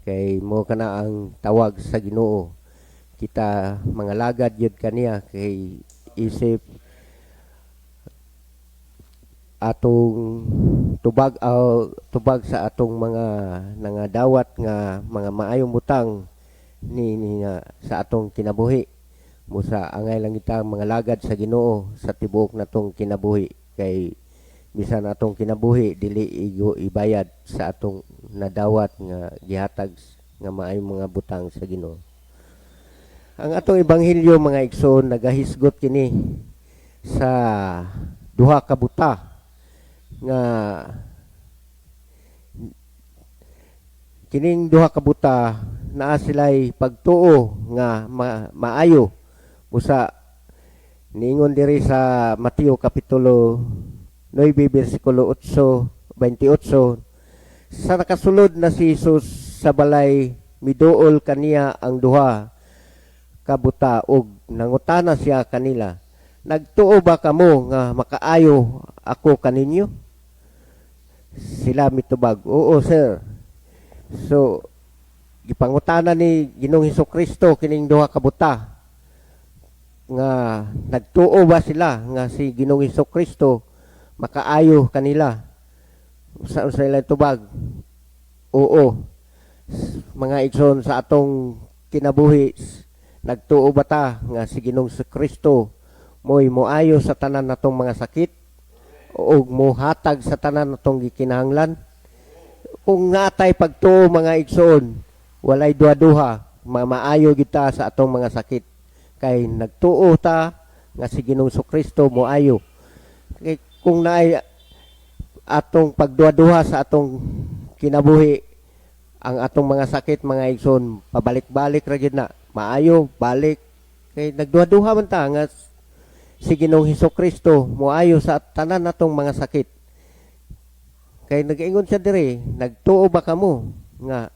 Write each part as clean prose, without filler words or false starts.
Kay mo kana ang tawag sa Ginoo. Kita mga lagad yun kaniya kay isip atong tubag aw tubag sa atong mga nangadawat nga mga maayong butang ni nga sa atong kinabuhi. Busa angay lang kita mga lagad sa Ginoo sa tibuok natong kinabuhi kay bisan atong kinabuhi dili igo ibayad sa atong nadawat nga gihatag nga maayong mga butang sa Ginoo. Ang atong ebanghelyo, mga igsoon, nagahisgot kini sa duha ka buta nga kining duha ka buta naa sila'y pagtuo nga maayo. Busa niingon diri sa Mateo kapitulo 9 bersikulo 8 28, sa nakasulod na si Jesus sa balay, miduol kaniya ang duha ka buta ug nangutana siya kanila, "Nagtuo ba kamo nga makaayo ako kaninyo?" Sila mitubag, "Oo, sir." So gipangutana ni Ginoong Hesus Kristo kining duha ka buta nga nagtuo ba sila nga si Ginoong Hesus Kristo makaayo kanila. Sa ila tubag, "Oo." Mga igsoon, sa atong kinabuhi, nagtuo ba ta nga si Ginoong Hesus Kristo mo'y moayo sa tanan natong mga sakit ug mohatag sa tanan natong gikinahanglan? Kung natay pagtuo, mga igsoon, walay duha-duha, maayo kita sa atong mga sakit kay nagtuo ta nga si Ginoong Kristo moayo. Kay kung naay atong pagduha-duha sa atong kinabuhi, ang atong mga sakit, mga igsoon, pabalik-balik ra gyud na, maayo, balik, kay nagduha-duha man ta nga si Ginoong Hesus Kristo moayo sa tanan natong mga sakit. Kay nagaingon siya diri, "Nagtuo ba kamo nga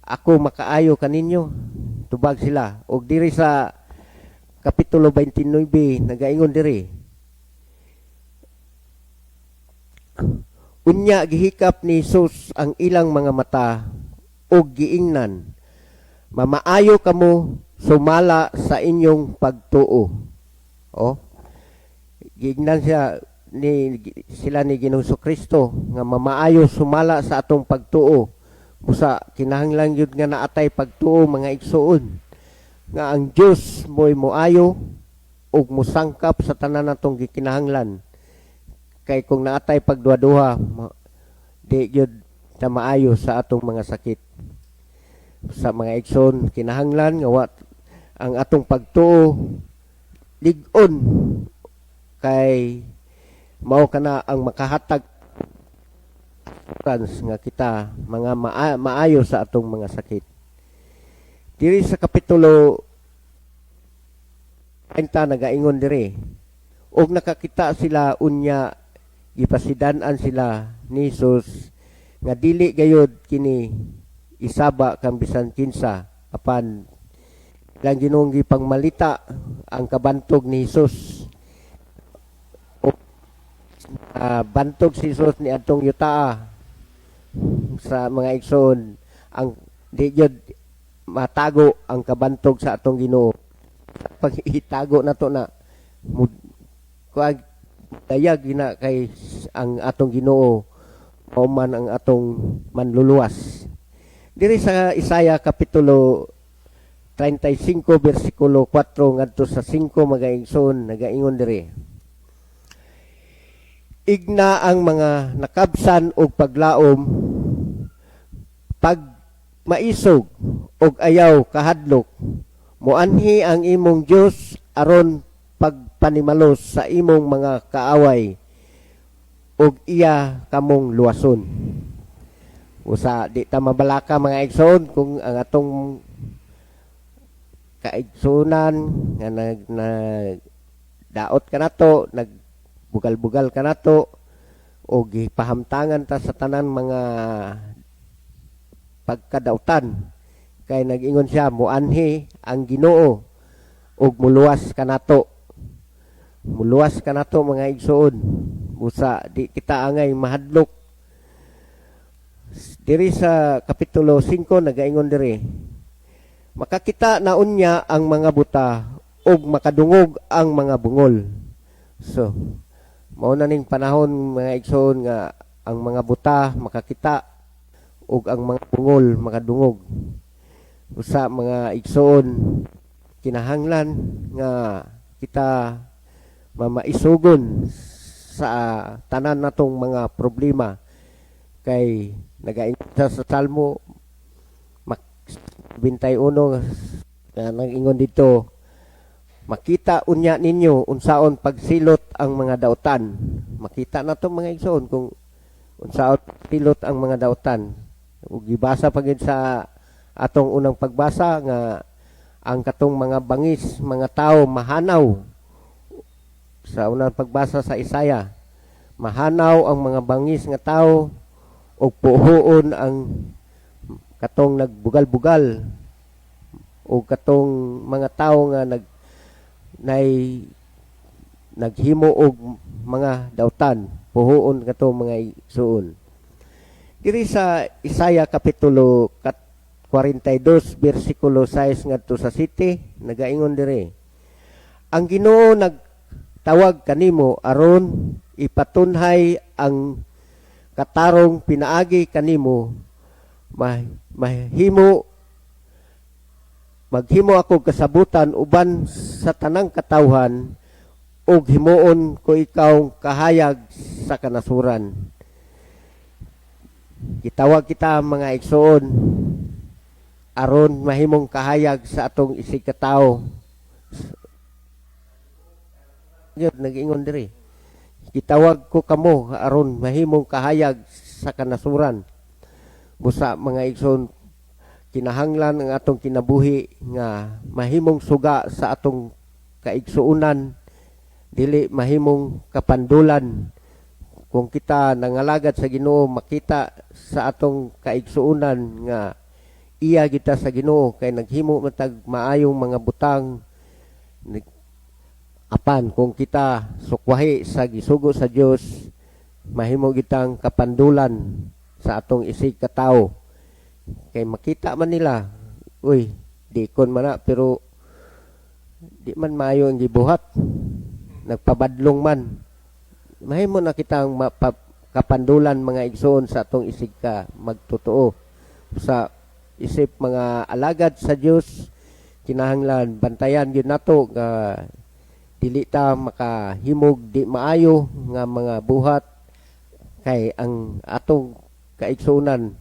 ako makaayo kaninyo?" Tubag sila. Og diri sa kapitulo 29 nagaingon diri, unya gihikap ni Jesus ang ilang mga mata ug giingnan, "Mamaayo kamo sumala sa inyong pagtuo." Oh. Giingnan siya ni sila ni Ginoong Kristo nga mamaayo sumala sa atong pagtuo. Busa kinahanglan gyud nga naatay pagtuo, mga igsuon, nga ang Dios mo'y moayo ug mosangkap sa tanan natong gikinahanglan. Kay kung naatay pagduha-duha, di gyud ta maayo sa atong mga sakit. Sa mga igsoon, kinahanglan nga ang atong pagtuo lig-on kay mao kana ang makahatag assurance nga kita mga maayo sa atong mga sakit. Diri sa kapitulo 30 nagaingon diri, ug nakakita sila unya gipasidan-an sila ni Jesus nga dili gayod kini isaba kang bisan kinsa, apan ilang Ginoong gipangmalita ang kabantog ni Jesus. O, bantog si Jesus ni atong yutaa. Sa mga igsoon, ang di gyud matago ang kabantog sa atong Ginoo. Pag itago nato na kuag dayag gina kay ang atong Ginoo mao man ang atong manluluwas. Diri sa Isaiah kapitulo 35 bersikulo 4 ngadto sa 5, mga igsoon, nagaingon diri, "Igna ang mga nakabsan og paglaom, pag maisog og ayaw kahadlok. Moanhi ang imong Dios aron pagpanimalos sa imong mga kaaway ug iya kamong luwason." Usa di ta mabalaka, mga igsoon, kung ang atong kaigsunan nga nag daot kanato, nagbugal-bugal kanato o gipahamtangan ta sa tanan mga pagkadautan, kay nag-ingon siya, muanhi ang Ginoo ug muluwas kanato. Muluwas kanato, mga igsoon. Busa di kita angay mahadlok. Diri sa kapitulo 5, nagaingon diri, "Makakita na unya ang mga buta ug makadungog ang mga bungol." So, mao na ning panahon, mga igsoon, nga ang mga buta makakita ug ang mga bungol makadungog. Usa, mga igsoon, kinahanglan nga kita mamaisugon sa tanan natong mga problema kay nagaingon sa Salmo 21 nga nag-ingon dito, "Makita unya ninyo unsaon pagsilot ang mga dautan." Makita na to, mga igsoon, kung unsaon silot ang mga dautan. Ug gibasa pa gid sa atong unang pagbasa nga ang katong mga bangis, mga tao, mahanaw. Sa unang pagbasa sa Isaiah, mahanaw ang mga bangis nga tao ug puhuon ang katong nagbugal-bugal o katong mga tao nga nag nay naghimo og mga dautan, puhuon katong mga igsuon. Diri sa Isaiah kapitulo 42 bersikulo 6 ngadto sa 7, nagaingon diri, "Ang Ginoo nagtawag kanimo aron ipatunhay ang katarong pinaagi kanimo. Mahimo maghimo ako kasabutan uban sa tanang katawhan ug himuon ko ikaw kahayag sa kanasuran." Gitawag kita, mga igsoon, aron mahimong kahayag sa atong isig katawo. Yun, nag-ingon diri, "Gitawag ko kamo aron mahimong kahayag sa kanasuran." Busa, mga igsoon, kinahanglan ang atong kinabuhi nga mahimong suga sa atong kaigsuunan, dili mahimong kapandulan. Kung kita nangalagad sa Ginoo, makita sa atong kaigsuunan nga iya kita sa Ginoo kay naghimo man tag maayong mga butang. Apan kung kita sukwahi sa gisugo sa Dios, mahimo kitang kapandulan sa atong isig katawo kay makita man nila, "Uy, di kon man na, pero di man maayo ang gibuhat, nagpabadlong man." Mahimo na kitang kapandulan, mga igsoon, sa atong isig ka magtotoo. Sa isip mga alagad sa Dios, kinahanglan bantayan gyud nato nga dili ta makahimog di maayo nga mga buhat kay ang atong kaigsuonan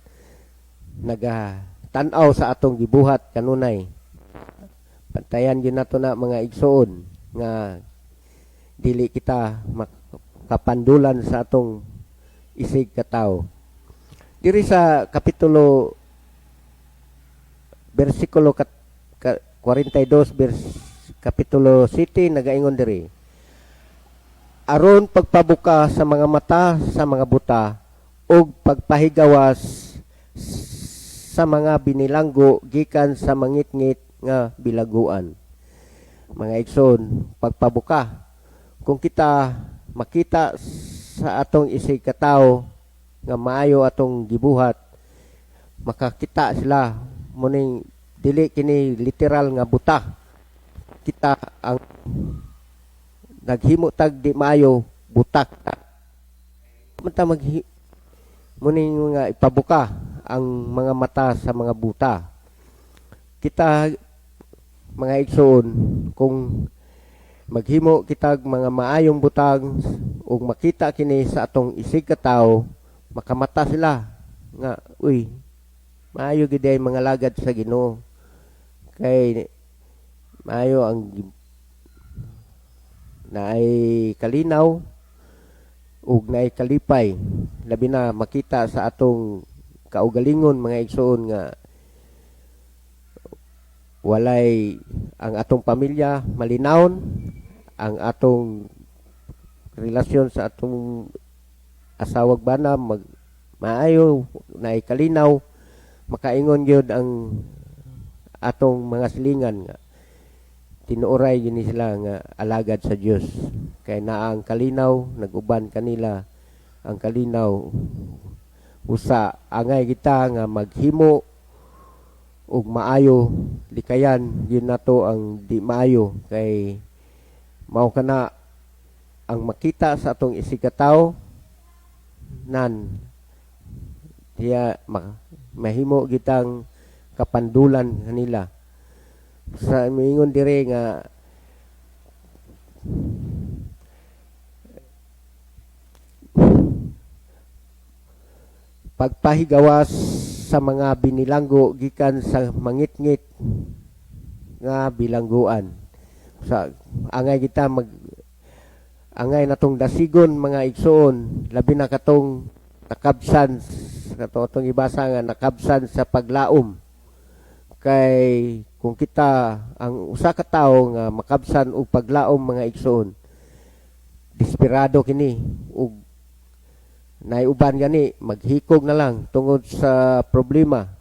naga tan-aw sa atong gibuhat kanunay. Bantayan gyud nato na, mga igsoon, nga dili kita makapandulan sa atong isig katawo. Diri sa kapitulo bersikulo 42 kapitulo 7, nagaingon diri, "Aron pagpabuka sa mga mata sa mga buta ug pagpahigawas sa mga binilanggo gikan sa mangitngit nga bilaguan." Mga igsoon, pagpabuka. Kung kita makita sa atong isig katawo nga maayo atong gibuhat, makakita sila. Muning dili kini literal nga buta. Kita ang naghimo tag di maayo, butak man ta. Muning nga ipabuka ang mga mata sa mga buta. Kita, mga igsoon, kung maghimo kitag mga maayong butang ug makita kini sa atong isig katawo, makamata sila nga, "Uy, maayo gid ay mga lagad sa Ginoo kay maayo ang naay kalinaw ug naay kalipay." Labi na makita sa atong kaugalingon, mga igsoon, nga walay ang atong pamilya, malinawon ang atong relasyon sa atong asawag bana, mag maayo, naay kalinaw, makaingon gyud ang atong mga silingan nga tinuoray gini sila nga alagad sa Dios kay naa ang kalinaw, nag-uban kanila ang kalinaw. Usa angay kita nga maghimo og maayo, likayan gyud nato ang di maayo, kay mao kana ang makita sa atong isigkatawo nan diya mahimo kitang kapandulan kanila. Sa miingon dire nga pagpahigawas sa mga binilanggo gikan sa mangitngit nga bilangguan. Sa angay kita mag angay natong dasigon, mga igsoon, labi na katong nakabsan kato atong ibasa nga nakabsan sa paglaom, kay kung kita ang usa ka tawo nga makabsan og paglaom, mga igsoon, desperado kini ug naiuban gani maghikog na lang tungod sa problema.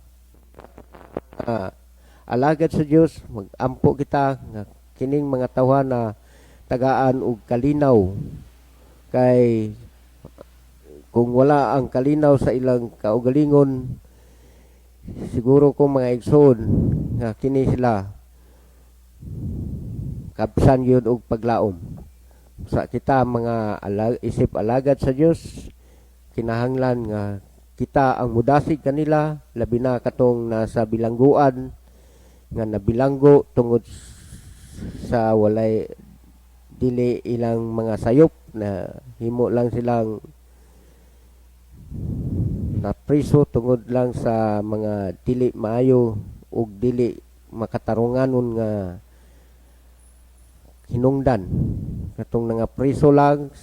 Alagad sa Dios, magampo kita nga kining mga tawhan na tagaan og kalinaw, kay kung wala ang kalinaw sa ilang kaugalingon, siguro kung mga igsoon nga kini sila kabsan gyud og paglaom. Sa kita mga isip alagad sa Dios, kinahanglan nga kita ang mudasig kanila, labi na katong nasa bilangguan, nga nabilanggo tungod sa walay dili ilang mga sayop na himo lang silang napriso tungod lang sa mga dili maayo ug dili makatarunganon nga hinungdan, katong nangapriso lang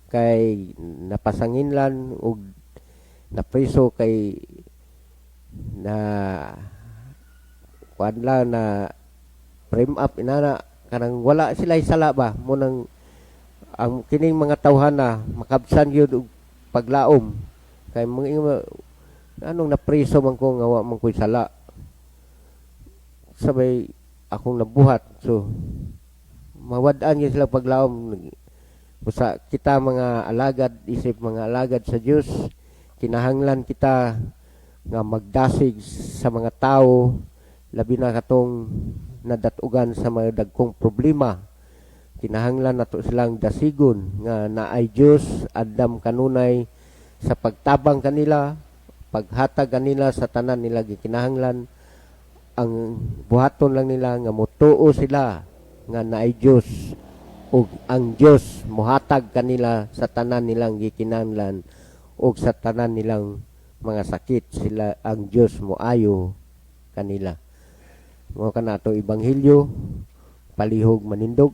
kay napasanginlan ug napriso kay na kuan lang, na frame up inana, kanang wala sila sala ba. Mo nang ang kining mga tawhan na makabsan gyud og paglaom, kay mga anong napriso man ko nga wa man ko'y sala, sabay akong nabuhat? So mawad-an gyud sila paglaom. Usa kita mga alagad, isip mga alagad sa Dios, kinahanglan kita nga magdasig sa mga tao, labi na katong nadatugan sa mga dagkong problema. Kinahanglan nato silang dasigon nga naay Dios andam kanunay sa pagtabang kanila, paghatag kanila sa tanan nila gikinahanglan. Ang buhaton lang nila nga motuo sila nga naay Dios ug ang Dios mohatag kanila sa tanan nilang gikinahanglan ug sa tanan nilang mga sakit sila, ang Dios moayo kanila. Mao kana ato ebanghelyo, palihog manindog.